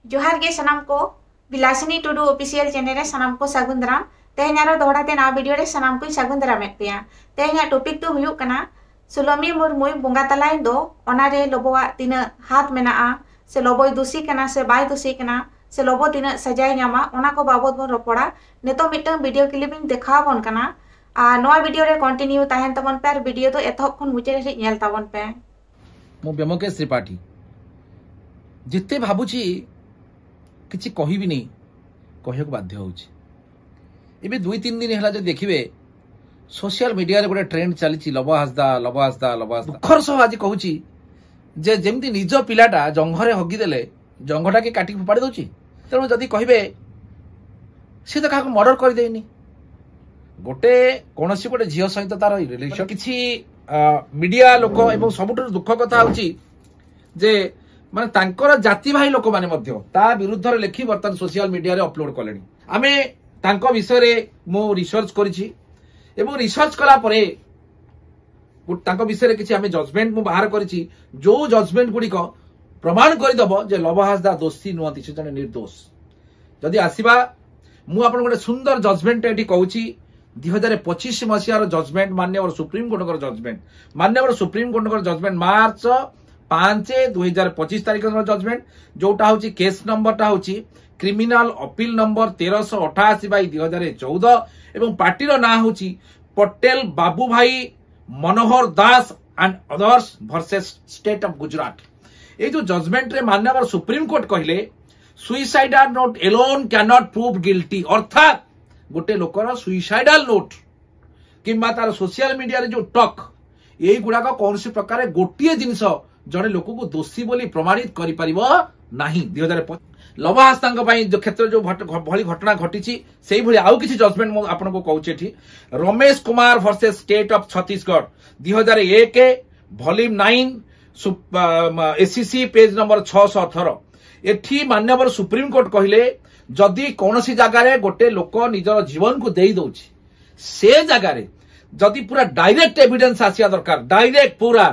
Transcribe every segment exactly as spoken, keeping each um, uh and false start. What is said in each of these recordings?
ᱡᱚᱦᱟᱨ ᱜᱮ ᱥᱟᱱᱟᱢ ᱠᱚ, ᱵᱤᱞᱟᱥᱤᱱᱤ ᱴᱩᱰᱩ ᱚᱯᱷᱤᱥᱤᱭᱟᱞ ᱪᱮᱱᱮᱞ ᱨᱮ ᱥᱟᱱᱟᱢ ᱠᱚ ᱥᱟᱹᱜᱩᱱ ᱫᱟᱨᱟᱢ᱾ ᱛᱮᱦᱮᱧ ᱟᱨᱚ ᱫᱚᱦᱲᱟ ᱛᱮ ᱱᱟᱣᱟ ᱵᱷᱤᱰᱤᱭᱳ ᱨᱮ ᱥᱟᱱᱟᱢ ᱠᱚᱧ ᱥᱟᱹᱜᱩᱱ ᱫᱟᱨᱟᱢᱮᱫ ᱯᱮᱭᱟ᱾ ᱛᱮᱦᱮᱧᱟᱜ ᱴᱚᱯᱤᱠ ᱫᱚ ᱦᱩᱭᱩᱜ ᱠᱟᱱᱟ ᱥᱩᱞᱚᱢᱤ ᱢᱩᱨᱢᱩᱭ ᱵᱚᱸᱜᱟ ᱛᱟᱞᱟᱭᱮᱱ ᱫᱚ, ᱚᱱᱟᱨᱮ ᱞᱚᱵᱚᱣᱟᱜ ᱛᱤᱱᱟᱹᱜ ᱦᱟᱛ ᱢᱮᱱᱟᱜᱼᱟ, ᱥᱮ ᱞᱚᱵᱚᱭ ᱫᱩᱥᱤ ᱠᱟᱱᱟ ᱥᱮ ᱵᱟᱭ ᱫᱩᱥᱤ ᱠᱟᱱᱟ, ᱥᱮ ᱞᱚᱵᱚ ᱛᱤᱱᱟᱹᱜ ᱥᱟᱡᱟᱭ ᱧᱟᱢᱟ, ᱚᱱᱟ ᱠᱚ ᱵᱟᱵᱚᱛ ᱵᱚᱱ ᱨᱚᱯᱚᱲᱟ᱾ ᱱᱤᱛᱚᱜ ᱢᱤᱫᱴᱟᱝ ᱵᱷᱤᱰᱤᱭᱳ ᱠᱞᱤᱯ ᱤᱧ ᱫᱮᱠᱷᱟᱣ ᱟᱵᱚᱱ ᱠᱟᱱᱟ, ᱟᱨ ᱱᱚᱣᱟ ᱵᱷᱤᱰᱤᱭᱳ ᱨᱮ ᱠᱚᱱᱴᱤᱱᱤᱭᱩ ᱛᱟᱦᱮᱱ ᱛᱟᱵᱚᱱ ᱯᱮ ᱟᱨ ᱵᱷᱤᱰᱤᱭᱳ ᱫᱚ ᱮᱛᱚᱦᱚᱵ ᱠᱷᱚᱱ ᱢᱩᱪᱟᱹᱫ ᱫᱷᱟᱹᱨᱤᱡ ᱧᱮᱞ ᱛᱟᱵᱚᱱ ᱯᱮ᱾ ମୁଁ ବ୍ୟୋମକେଶ ତ୍ରିପାଠୀ। ଯେତେ ଭାବୁଛି କିଛି କହିବିନି, କହିବାକୁ ବାଧ୍ୟ ହେଉଛି। ଏବେ ଦୁଇ ତିନି ଦିନ ହେଲା ଯଦି ଦେଖିବେ, ସୋସିଆଲ ମିଡିଆରେ ଗୋଟେ ଟ୍ରେଣ୍ଡ ଚାଲିଛି, ଲବ ହାସଦା, ଲବ ହାସଦା, ଲବ ହାସଦା। ଦୁଃଖର ସହ ଆଜି କହୁଛି ଯେ ଯେମିତି ନିଜ ପିଲାଟା ଜଙ୍ଘରେ ହଗିଦେଲେ ଜଙ୍ଘଟା କିଏ କାଟିକି ଫୋପାଡ଼ି ଦଉଛି। ତେଣୁ ଯଦି କହିବେ, ସେ ତ କାହାକୁ ମର୍ଡର କରିଦେଇନି, ଗୋଟେ କୌଣସି ଗୋଟେ ଝିଅ ସହିତ ତାର ରିଲେସନ। କିଛି ମିଡିଆ ଲୋକ, ଏବଂ ସବୁଠାରୁ ଦୁଃଖ କଥା ହଉଛି ଯେ ମାନେ ତାଙ୍କର ଜାତି ଭାଇ ଲୋକମାନେ ମଧ୍ୟ ତା ବିରୁଦ୍ଧରେ ଲେଖି ବର୍ତ୍ତମାନ ସୋସିଆଲ ମିଡିଆରେ ଅପଲୋଡ କଲେଣି। ଆମେ ତାଙ୍କ ବିଷୟରେ ମୁଁ ରିସର୍ଚ୍ଚ କରିଛି ଏବଂ ରିସର୍ଚ୍ଚ କଲା ପରେ ତାଙ୍କ ବିଷୟରେ କିଛି ଆମେ ଜଜମେଣ୍ଟ ମୁଁ ବାହାର କରିଛି। ଯୋଉ ଜଜମେଣ୍ଟ ଗୁଡ଼ିକ ପ୍ରମାଣ କରିଦେବ ଯେ ଲବ ହାସଦା ଦୋଷୀ ନୁହନ୍ତି, ସେ ଜଣେ ନିର୍ଦ୍ଦୋଷ। ଯଦି ଆସିବା, ମୁଁ ଆପଣଙ୍କୁ ଗୋଟେ ସୁନ୍ଦର ଜଜମେଣ୍ଟ ଏଠି କହୁଛି। ଦୁଇ ହଜାର ପଚିଶ ମସିହାର ଜଜମେଣ୍ଟ, ମାନ୍ୟବର ସୁପ୍ରିମକୋର୍ଟଙ୍କର ଜଜମେଣ୍ଟ, ମାନ୍ୟବର ସୁପ୍ରିମକୋର୍ଟଙ୍କର ଜଜମେଣ୍ଟ, ମାର୍ଚ୍ଚ ପାଞ୍ଚ, ଦୁଇ ହଜାର ପଚିଶ ତାରିଖର ଜଜମେଣ୍ଟ, ଯୋଉଟା ହଉଛି କେସ୍ ନମ୍ବରଟା ହଉଛି କ୍ରିମିନାଲ ଅପିଲ ନମ୍ବର ତେରଶହ ଅଠାଅଶୀ ବାଇ ଦୁଇ ହଜାର ଚଉଦ ଏବଂ ପାର୍ଟିର ନାଁ ହଉଛି Patel Babu Bhai Manohar Das and others versus state of Gujarat. ଏଇ ଯୋଉ ଜଜମେଣ୍ଟରେ ମାନ୍ୟବର ସୁପ୍ରିମକୋର୍ଟ କହିଲେ, suicidal note alone cannot prove guilty, ଅର୍ଥାତ୍ ଗୋଟେ ଲୋକର ସୁଇସାଇଡାଲ ନୋଟ କିମ୍ବା ତାର ସୋସିଆଲ ମିଡିଆରେ ଯୋଉ ଟକ୍, ଏଇଗୁଡାକ କୌଣସି ପ୍ରକାରେ ଗୋଟିଏ ଜିନିଷ ଜଣେ ଲୋକକୁ ଦୋଷୀ ବୋଲି ପ୍ରମାଣିତ କରିପାରିବ ନାହିଁ। ଦୁଇ ହଜାର ପଚିଶ ଲବ ହାସଦାଙ୍କ ପାଇଁ ଯୋଉ କ୍ଷେତ୍ରରେ ଯୋଉ ଭଟ- ଭଳି ଘଟଣା ଘଟିଛି, ସେଇଭଳି ଆଉ କିଛି ଜଜମେଣ୍ଟ ମୁଁ ଆପଣଙ୍କୁ କହୁଛି ଏଠି। Ramesh Kumar versus state of Chhattisgarh, ଦୁଇ ହଜାର ଏକ, ଭଲ୍ୟୁମ ନାଇନ୍, ଏସିସି, ପେଜ ନମ୍ବର ଛଅଶହ ଅଠର। ଏଠି ମାନ୍ୟବର ସୁପ୍ରିମକୋର୍ଟ କହିଲେ, ଯଦି କୌଣସି ଜାଗାରେ ଗୋଟେ ଲୋକ ନିଜର ଜୀବନକୁ ଦେଇ ଦଉଛି, ସେ ଜାଗାରେ ଯଦି ପୁରା ଡାଇରେକ୍ଟ ଏଭିଡେନ୍ସ ଆସିବା ଦରକାର, ଡାଇରେକ୍ଟ ପୁରା,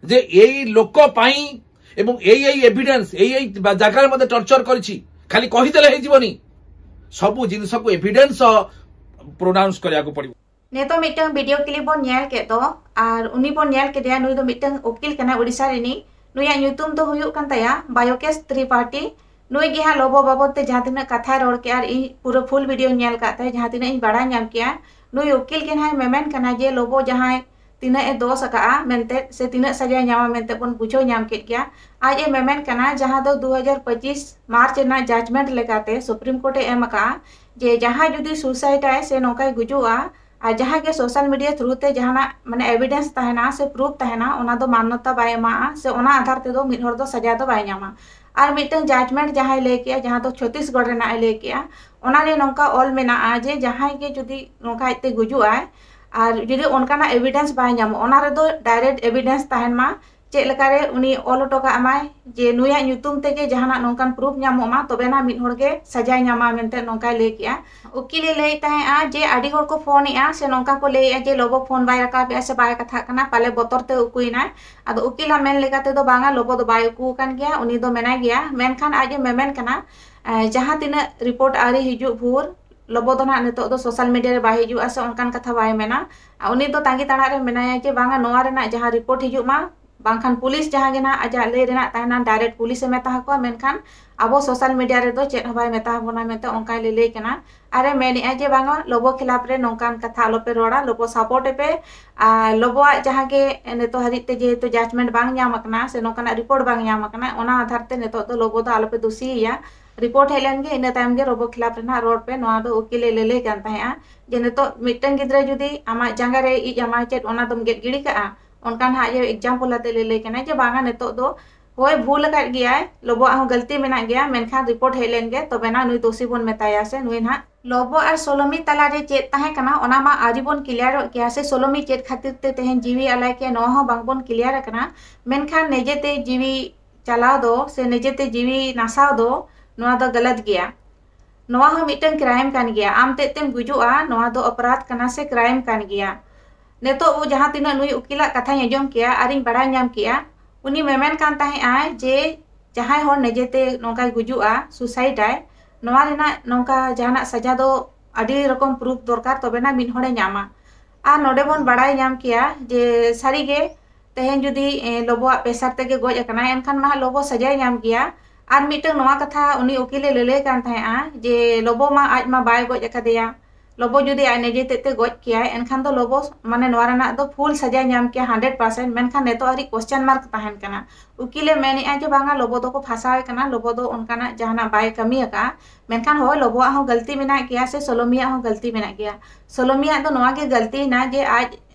ଯେ ଏଇ ଲୋକ ପାଇଁ ଏବଂ ଏଇ ଏଇ ଏଭିଡେନ୍ସ, ଏଇ ଏଇ ଜାଗାରେ ମୋତେ ଟର୍ଚର କରିଛି, ଖାଲି କହିଦେଲେ ହେଇଯିବନି। ସବୁ ଜିନିଷକୁ ଏଭିଡେନ୍ସ ସହ ପ୍ରୋନାଉନ୍ସ କରିବାକୁ ପଡ଼ିବ। ᱱᱤᱛᱚᱜ ᱢᱤᱫᱴᱟᱝ ᱵᱷᱤᱰᱤᱭᱳ ᱠᱞᱤᱯ ᱵᱚᱱ ᱧᱮᱞ ᱠᱮᱫ ᱫᱚ, ᱟᱨ ᱩᱱᱤ ᱵᱚᱱ ᱧᱮᱞ ᱠᱮᱫᱮᱭᱟ, ᱱᱩᱭ ᱫᱚ ᱢᱤᱫᱴᱟᱝ ᱩᱠᱤᱞ ᱠᱟᱱᱟᱭ ᱳᱰᱤᱥᱟ ᱨᱤᱱᱤᱡ᱾ ᱱᱩᱭᱟᱜ ᱧᱩᱛᱩᱢ ᱫᱚ ᱦᱩᱭᱩᱜ ᱠᱟᱱ ᱛᱟᱭᱟ ᱵᱟᱭᱳᱠᱮᱥ ᱛᱨᱤᱯᱟᱴᱷᱤ᱾ ᱱᱩᱭ ᱜᱮ ᱦᱟᱸᱜ ᱞᱚᱵᱚ ᱵᱟᱵᱚᱫ ᱛᱮ ᱡᱟᱦᱟᱸ ᱛᱤᱱᱟᱹᱜ ᱠᱟᱛᱷᱟᱭ ᱨᱚᱲ ᱠᱮᱜᱼᱟ, ᱟᱨ ᱤᱧ ᱯᱩᱨᱟᱹ ᱯᱷᱩᱞ ᱵᱷᱤᱰᱤᱭᱳᱧ ᱧᱮᱞ ᱠᱟᱜ ᱛᱟᱭᱟ, ᱡᱟᱦᱟᱸ ᱛᱤᱱᱟᱹᱜ ᱤᱧ ᱵᱟᱲᱟᱭ ᱧᱟᱢ ᱠᱮᱜᱼᱟ, ᱱᱩᱭ ᱩᱠᱤᱞ ᱜᱮ ᱦᱟᱸᱜ ᱢᱮᱢᱮᱱ ᱠᱟᱱᱟ ᱡᱮ ᱞᱚᱵᱚ ᱡᱟᱦᱟᱸᱭ ᱛᱤᱱᱟᱹᱜ ᱮ ᱫᱳᱥ ᱟᱠᱟᱜᱼᱟ ᱢᱮᱱᱛᱮ ᱥᱮ ᱛᱤᱱᱟᱹᱜ ᱥᱟᱡᱟᱭ ᱧᱟᱢᱟ ᱢᱮᱱᱛᱮ ᱵᱚᱱ ᱵᱩᱡᱷᱟᱹᱣ ᱧᱟᱢ ᱠᱮᱫ ᱜᱮᱭᱟ᱾ ᱟᱡ ᱮ ᱢᱮᱢᱮᱱ ᱠᱟᱱᱟ, ᱡᱟᱦᱟᱸ ᱫᱚ ᱫᱩ ᱦᱟᱡᱟᱨ ᱯᱚᱸᱪᱤᱥ ᱢᱟᱨᱪ ᱨᱮᱱᱟᱜ ᱡᱟᱡᱢᱮᱱᱴ ᱞᱮᱠᱟᱛᱮ ᱥᱩᱯᱨᱤᱢ ᱠᱳᱨᱴ ᱮ ᱮᱢ ᱟᱠᱟᱜᱼᱟ ᱡᱮ ᱡᱟᱦᱟᱸᱭ ᱡᱩᱫᱤ ᱥᱩᱥᱟᱭᱤᱰ ᱟᱭ ᱥᱮ ᱱᱚᱝᱠᱟᱭ ᱜᱩᱡᱩᱜᱼᱟ, ᱟᱨ ᱡᱟᱦᱟᱸᱭ ᱜᱮ ᱥᱳᱥᱟᱞ ᱢᱤᱰᱤᱭᱟ ᱛᱷᱨᱩ ᱛᱮ ᱡᱟᱦᱟᱱᱟᱜ ᱢᱟᱱᱮ ᱮᱵᱷᱤᱰᱮᱱᱥ ᱛᱟᱦᱮᱱᱟ ᱥᱮ ᱯᱨᱩᱯ ᱛᱟᱦᱮᱱᱟ, ᱚᱱᱟ ᱫᱚ ᱢᱟᱱᱱᱚᱛᱟ ᱵᱟᱭ ᱮᱢᱟᱜᱼᱟ ᱥᱮ ᱚᱱᱟ ᱟᱫᱷᱟᱨ ᱛᱮᱫᱚ ᱢᱤᱫ ᱦᱚᱲ ᱫᱚ ᱥᱟᱡᱟ ᱫᱚ ᱵᱟᱭ ᱧᱟᱢᱟ᱾ ᱟᱨ ᱢᱤᱫᱴᱟᱝ ᱡᱟᱡᱢᱮᱱᱴ ᱡᱟᱦᱟᱸᱭ ᱞᱟᱹᱭ ᱠᱮᱜᱼᱟ, ᱡᱟᱦᱟᱸ ᱫᱚ ᱪᱷᱚᱛᱤᱥᱜᱚᱲ ᱨᱮᱱᱟᱜ ᱮ ᱞᱟᱹᱭ ᱠᱮᱜᱼᱟ, ᱚᱱᱟᱨᱮ ᱱᱚᱝᱠᱟ ᱚᱞ ᱢᱮᱱᱟᱜᱼᱟ ᱡᱮ ᱡᱟᱦᱟᱸᱭ ᱜᱮ ᱡᱩᱫᱤ ᱱᱚᱝᱠᱟ ᱟᱡᱛᱮ ᱜᱩᱡᱩᱜ ᱟᱭ ᱟᱨ ᱡᱩᱫᱤ ᱚᱱᱠᱟᱱᱟᱜ ᱮᱵᱷᱤᱰᱮᱱᱥ ᱵᱟᱭ ᱧᱟᱢᱚᱜ, ᱚᱱᱟ ᱨᱮᱫᱚ ᱰᱟᱭᱨᱮᱠᱴ ᱮᱵᱷᱤᱰᱮᱱᱥ ᱛᱟᱦᱮᱱ ᱢᱟ, ᱪᱮᱫ ᱞᱮᱠᱟᱨᱮ ᱩᱱᱤ ᱚᱞ ᱦᱚᱴᱚ ᱠᱟᱜ ᱢᱟᱭ ᱡᱮ ᱱᱩᱭᱟᱜ ᱧᱩᱛᱩᱢ ᱛᱮᱜᱮ ᱡᱟᱦᱟᱱᱟᱜ ᱱᱚᱝᱠᱟᱱ ᱯᱨᱩᱯ ᱧᱟᱢᱚᱜ ᱢᱟ, ᱛᱚᱵᱮᱱᱟ ᱢᱤᱫ ᱦᱚᱲ ᱜᱮ ᱥᱟᱡᱟᱭ ᱧᱟᱢᱟ ᱢᱮᱱᱛᱮ ᱱᱚᱝᱠᱟᱭ ᱞᱟᱹᱭ ᱠᱮᱜᱼᱟ᱾ ᱩᱠᱤᱞᱮ ᱞᱟᱹᱭᱮᱫ ᱛᱟᱦᱮᱸᱜᱼᱟ ᱡᱮ ᱟᱹᱰᱤ ᱦᱚᱲ ᱠᱚ ᱯᱷᱳᱱᱮᱜᱼᱟ ᱥᱮ ᱱᱚᱝᱠᱟ ᱠᱚ ᱞᱟᱹᱭᱮᱜᱼᱟ ᱡᱮ ᱞᱚᱵᱚ ᱯᱷᱳᱱ ᱵᱟᱭ ᱨᱟᱠᱟᱵᱮᱜᱼᱟ ᱥᱮ ᱵᱟᱭ ᱠᱟᱛᱷᱟᱜ ᱠᱟᱱᱟ, ᱯᱟᱞᱮ ᱵᱚᱛᱚᱨ ᱛᱮ ᱩᱠᱩᱭᱮᱱᱟᱭ᱾ ᱟᱫᱚ ᱩᱠᱤᱞᱟᱜ ᱢᱮᱱ ᱞᱮᱠᱟ ᱛᱮᱫᱚ ᱵᱟᱝᱟ, ᱞᱚᱵᱚ ᱫᱚ ᱵᱟᱭ ᱩᱠᱩ ᱟᱠᱟᱱ ᱜᱮᱭᱟ, ᱩᱱᱤ ᱫᱚ ᱢᱮᱱᱟᱭ ᱜᱮᱭᱟ᱾ ᱢᱮᱱᱠᱷᱟᱱ ᱟᱡ ᱮ ᱢᱮᱢᱮᱱ ᱠᱟᱱᱟ, ᱮ, ᱡᱟᱦᱟᱸ ᱛᱤᱱᱟᱹᱜ ᱨᱤᱯᱳᱨᱴ ᱟᱹᱣᱨᱤ ᱦᱤᱡᱩᱜ ᱵᱷᱳᱨ ᱞᱚᱵᱚ ᱫᱚ ᱱᱟᱦᱟᱜ ᱱᱤᱛᱚᱜ ᱫᱚ ᱥᱳᱥᱟᱞ ᱢᱤᱰᱤᱭᱟ ᱨᱮ ᱵᱟᱭ ᱦᱤᱡᱩᱜᱼᱟ ᱥᱮ ᱚᱱᱠᱟᱱ ᱠᱟᱛᱷᱟ ᱵᱟᱭ ᱢᱮᱱᱟ᱾ ᱟᱨ ᱩᱱᱤ ᱫᱚ ᱛᱟᱺᱜᱤ ᱛᱟᱲᱟᱜ ᱨᱮ ᱢᱮᱱᱟᱭᱟ ᱡᱮ ᱵᱟᱝᱟ, ᱱᱚᱣᱟ ᱨᱮᱱᱟᱜ ᱡᱟᱦᱟᱸ ᱨᱤᱯᱳᱨᱴ ᱦᱤᱡᱩᱜ ᱢᱟ, ᱵᱟᱝᱠᱷᱟᱱ ᱯᱩᱞᱤᱥ ᱡᱟᱦᱟᱸ ᱜᱮ ᱱᱟᱦᱟᱜ ᱟᱡᱟᱜ ᱞᱟᱹᱭ ᱨᱮᱱᱟᱜ ᱛᱟᱦᱮᱱᱟ, ᱰᱟᱭᱨᱮᱠᱴ ᱯᱩᱞᱤᱥ ᱮ ᱢᱮᱛᱟ ᱦᱟᱠᱚᱣᱟ, ᱢᱮᱱᱠᱷᱟᱱ ᱟᱵᱚ ᱥᱳᱥᱟᱞ ᱢᱤᱰᱤᱭᱟ ᱨᱮᱫᱚ ᱪᱮᱫ ᱦᱚᱸ ᱵᱟᱭ ᱢᱮᱛᱟ ᱵᱚᱱᱟ ᱢᱮᱱᱛᱮ ᱚᱱᱠᱟᱭ ᱞᱟᱹᱞᱟᱹᱭ ᱠᱟᱱᱟ᱾ ᱟᱨᱮ ᱢᱮᱱᱮᱜᱼᱟ ᱡᱮ ᱵᱟᱝᱟ, ᱞᱚᱵᱚ ᱠᱷᱤᱞᱟᱯ ᱨᱮ ᱱᱚᱝᱠᱟᱱ ᱠᱟᱛᱷᱟ ᱟᱞᱚᱯᱮ ᱨᱚᱲᱟ, ᱞᱚᱵᱚ ᱥᱟᱯᱳᱨᱴ ᱮᱯᱮ᱾ ᱟᱨ ᱞᱚᱵᱚᱣᱟᱜ ᱡᱟᱦᱟᱸ ᱜᱮ ᱱᱤᱛᱚᱜ ᱦᱟᱹᱨᱤᱡ ᱛᱮ ᱡᱮᱦᱮᱛᱩ ᱡᱟᱡᱢᱮᱱᱴ ᱵᱟᱝ ᱧᱟᱢ ᱟᱠᱟᱱᱟ ᱥᱮ ᱱᱚᱝᱠᱟᱱᱟᱜ ᱨᱤᱯᱳᱨᱴ ᱵᱟᱝ ᱧᱟᱢ ᱟᱠᱟᱱᱟ, ᱚᱱᱟ ᱟᱫᱷᱟᱨ ᱛᱮ ᱱᱤᱛᱚᱜ ᱫᱚ ᱞᱚᱵᱚ ᱫᱚ ᱟᱞᱚᱯᱮ ᱫᱳᱥᱤᱭᱮᱭᱟ᱾ ᱨᱤᱯᱳᱨᱴ ᱦᱮᱡ ᱞᱮᱱ ᱜᱮ, ᱤᱱᱟᱹ ᱛᱟᱭᱚᱢ ᱜᱮ ᱞᱚᱵᱚ ᱠᱷᱤᱞᱟᱯ ᱨᱮᱱᱟᱜ ᱨᱚᱲ ᱯᱮ, ᱱᱚᱣᱟ ᱫᱚ ᱩᱠᱤᱞᱮ ᱞᱟᱹᱞᱟᱹᱭ ᱠᱟᱱ ᱛᱟᱦᱮᱸᱜᱼᱟ᱾ ᱡᱮ ᱱᱤᱛᱚᱜ ᱢᱤᱫᱴᱟᱝ ᱜᱤᱫᱽᱨᱟᱹ ᱡᱩᱫᱤ ᱟᱢᱟᱜ ᱡᱟᱸᱜᱟ ᱨᱮ ᱤᱡ ᱟᱢᱟᱭ ᱪᱮᱫ, ᱚᱱᱟ ᱫᱚᱢ ᱜᱮᱫ ᱜᱤᱰᱤ ᱠᱟᱜᱼᱟ? ᱚᱱᱠᱟ ᱱᱟᱦᱟᱜ ᱡᱮ ᱮᱠᱡᱟᱢᱯᱚᱞ ᱟᱛᱮ ᱞᱟᱹᱞᱟᱹᱭ ᱠᱟᱱᱟᱭ ᱡᱮ ᱵᱟᱝᱟ, ᱱᱤᱛᱚᱜ ᱫᱚ ᱦᱳᱭ ᱵᱷᱩᱞ ᱟᱠᱟᱫ ᱜᱮᱭᱟᱭ, ᱞᱚᱵᱚᱣᱟᱜ ᱦᱚᱸ ᱜᱟᱹᱞᱛᱤ ᱢᱮᱱᱟᱜ ᱜᱮᱭᱟ, ᱢᱮᱱᱠᱷᱟᱱ ᱨᱤᱯᱳᱨᱴ ᱦᱮᱡ ᱞᱮᱱ ᱜᱮ, ᱛᱚᱵᱮᱱᱟ ᱱᱩᱭ ᱫᱳᱥᱤ ᱵᱚᱱ ᱢᱮᱛᱟᱭᱟ ᱥᱮ ᱱᱩᱭ ᱱᱟᱦᱟᱜ᱾ ᱞᱚᱵᱚ ᱟᱨ ᱥᱳᱞᱳᱢᱤ ᱛᱟᱞᱟᱨᱮ ᱪᱮᱫ ᱛᱟᱦᱮᱸ ᱠᱟᱱᱟ, ᱚᱱᱟ ᱢᱟ ᱟᱹᱣᱨᱤ ᱵᱚᱱ ᱠᱞᱤᱭᱟᱨᱚᱜ ᱜᱮᱭᱟ ᱥᱮ ᱥᱳᱞᱳᱢᱤ ᱪᱮᱫ ᱠᱷᱟᱹᱛᱤᱨ ᱛᱮ ᱛᱮᱦᱮᱧ ᱡᱤᱣᱤ ᱟᱞᱟᱭ ᱠᱮᱭᱟ, ᱱᱚᱣᱟ ᱦᱚᱸ ᱵᱟᱝᱵᱚᱱ ᱠᱞᱤᱭᱟᱨ ᱟᱠᱟᱱᱟ᱾ ᱢᱮᱱᱠᱷᱟᱱ ᱱᱤᱡᱮᱛᱮ ᱡᱤᱣᱤ ᱪᱟᱞᱟᱣ ᱫᱚ ᱥᱮ ᱱᱤᱡᱮᱛᱮ ᱡᱤᱣᱤ ᱱᱟᱥᱟᱣ ᱫᱚ, ᱱᱚᱣᱟ ᱫᱚ ᱜᱟᱞᱟᱛ ᱜᱮᱭᱟ᱾ ᱱᱚᱣᱟ ᱦᱚᱸ ᱢᱤᱫᱴᱟᱝ ᱠᱨᱟᱭᱤᱢ ᱠᱟᱱ ᱜᱮᱭᱟ᱾ ᱟᱢ ᱛᱮᱫ ᱛᱮᱢ ᱜᱩᱡᱩᱜᱼᱟ, ᱱᱚᱣᱟ ᱫᱚ ᱚᱯᱨᱟᱫᱷ ᱠᱟᱱᱟ ᱥᱮ ᱠᱨᱟᱭᱤᱢ ᱠᱟᱱ ᱜᱮᱭᱟ᱾ ᱱᱤᱛᱚᱜ ᱡᱟᱦᱟᱸ ᱛᱤᱱᱟᱹᱜ ᱱᱩᱭ ᱩᱠᱤᱞᱟᱜ ᱠᱟᱛᱷᱟᱧ ᱟᱸᱡᱚᱢ ᱠᱮᱜᱼᱟ ᱟᱨᱤᱧ ᱵᱟᱲᱟᱭ ᱧᱟᱢ ᱠᱮᱜᱼᱟ, ᱩᱱᱤ ᱢᱮᱢᱮᱱ ᱠᱟᱱ ᱛᱟᱦᱮᱸᱜᱼᱟᱭ ᱡᱮ ᱡᱟᱦᱟᱸᱭ ᱦᱚᱲ ᱱᱤᱡᱮᱛᱮ ᱱᱚᱝᱠᱟᱭ ᱜᱩᱡᱩᱜᱼᱟ, suicide ᱟᱭ, ᱱᱚᱣᱟ ᱨᱮᱱᱟᱜ ᱱᱚᱝᱠᱟ ᱡᱟᱦᱟᱱᱟᱜ ᱥᱟᱡᱟ ᱫᱚ ᱟᱹᱰᱤ ᱨᱚᱠᱚᱢ proof ᱫᱚᱨᱠᱟᱨ, ᱛᱚᱵᱮᱱᱟ ᱢᱤᱫ ᱦᱚᱲᱮ ᱧᱟᱢᱟ᱾ ᱟᱨ ᱱᱚᱰᱮ ᱵᱚᱱ ᱵᱟᱲᱟᱭ ᱧᱟᱢ ᱠᱮᱭᱟ ᱡᱮ ᱥᱟᱹᱨᱤᱜᱮ ᱛᱮᱦᱮᱧ ᱡᱩᱫᱤ, ᱮ, ᱞᱚᱵᱚᱣᱟᱜ pressure ᱛᱮᱜᱮ ᱜᱚᱡ ᱟᱠᱟᱱᱟᱭ, ᱮᱱᱠᱷᱟᱱ ᱢᱟ ᱦᱟᱸᱜ ᱞᱚᱵᱚ ᱥᱟᱡᱟᱭ ᱧᱟᱢ ᱜᱮᱭᱟ᱾ ᱟᱨ ᱢᱤᱫᱴᱟᱝ ᱱᱚᱣᱟ ᱠᱟᱛᱷᱟ ᱩᱱᱤ ᱩᱠᱤᱞᱮ ᱞᱟᱹᱞᱟᱹᱭ ᱠᱟᱱ ᱛᱟᱦᱮᱸᱜᱼᱟ ᱡᱮ ᱞᱚᱵᱚ ᱢᱟ ᱟᱡ ᱢᱟ ᱵᱟᱭ ᱜᱚᱡ ᱟᱠᱟᱫᱮᱭᱟ, ᱞᱚᱵᱚ ᱡᱩᱫᱤ ᱟᱡ ᱱᱤᱡᱮ ᱛᱮᱫ ᱛᱮ ᱜᱚᱡ ᱠᱮᱭᱟᱭ, ᱮᱱᱠᱷᱟᱱ ᱫᱚ ᱞᱚᱵᱚ ᱢᱟᱱᱮ ᱱᱚᱣᱟ ᱨᱮᱱᱟᱜ ᱫᱚ full ᱥᱟᱡᱟᱭ ᱧᱟᱢ ᱠᱮᱭᱟ hundred percent᱾ ᱢᱮᱱᱠᱷᱟᱱ ᱱᱤᱛᱚᱜ ᱦᱟᱹᱨᱤᱡ question mark ᱛᱟᱦᱮᱱ ᱠᱟᱱᱟ᱾ ᱩᱠᱤᱞᱮ ᱢᱮᱱᱮᱫᱼᱟ ᱡᱮ ᱵᱟᱝᱟ, ᱞᱚᱵᱚ ᱫᱚᱠᱚ ᱯᱷᱟᱸᱥᱟᱣᱮ ᱠᱟᱱᱟ, ᱞᱚᱵᱚ ᱫᱚ ᱚᱱᱠᱟᱱᱟᱜ ᱡᱟᱦᱟᱱᱟᱜ ᱵᱟᱭ ᱠᱟᱹᱢᱤ ᱟᱠᱟᱫᱼᱟ᱾ ᱢᱮᱱᱠᱷᱟᱱ ᱦᱳᱭ, ᱞᱚᱵᱚᱣᱟᱜ ᱦᱚᱸ ᱜᱟᱹᱞᱛᱤ ᱢᱮᱱᱟᱜ ᱜᱮᱭᱟ ᱥᱮ ᱥᱳᱞᱳᱢᱤᱭᱟᱜ ᱦᱚᱸ ᱜᱟᱹᱞᱛᱤ ᱢᱮᱱᱟᱜ ᱜᱮᱭᱟ᱾ ᱥᱳᱞᱳᱢᱤᱭᱟᱜ ᱫᱚ ᱱᱚᱣᱟ ᱜᱮ ᱜᱟᱹᱞᱛᱤᱭᱮᱱᱟ ᱡᱮ ᱟᱡ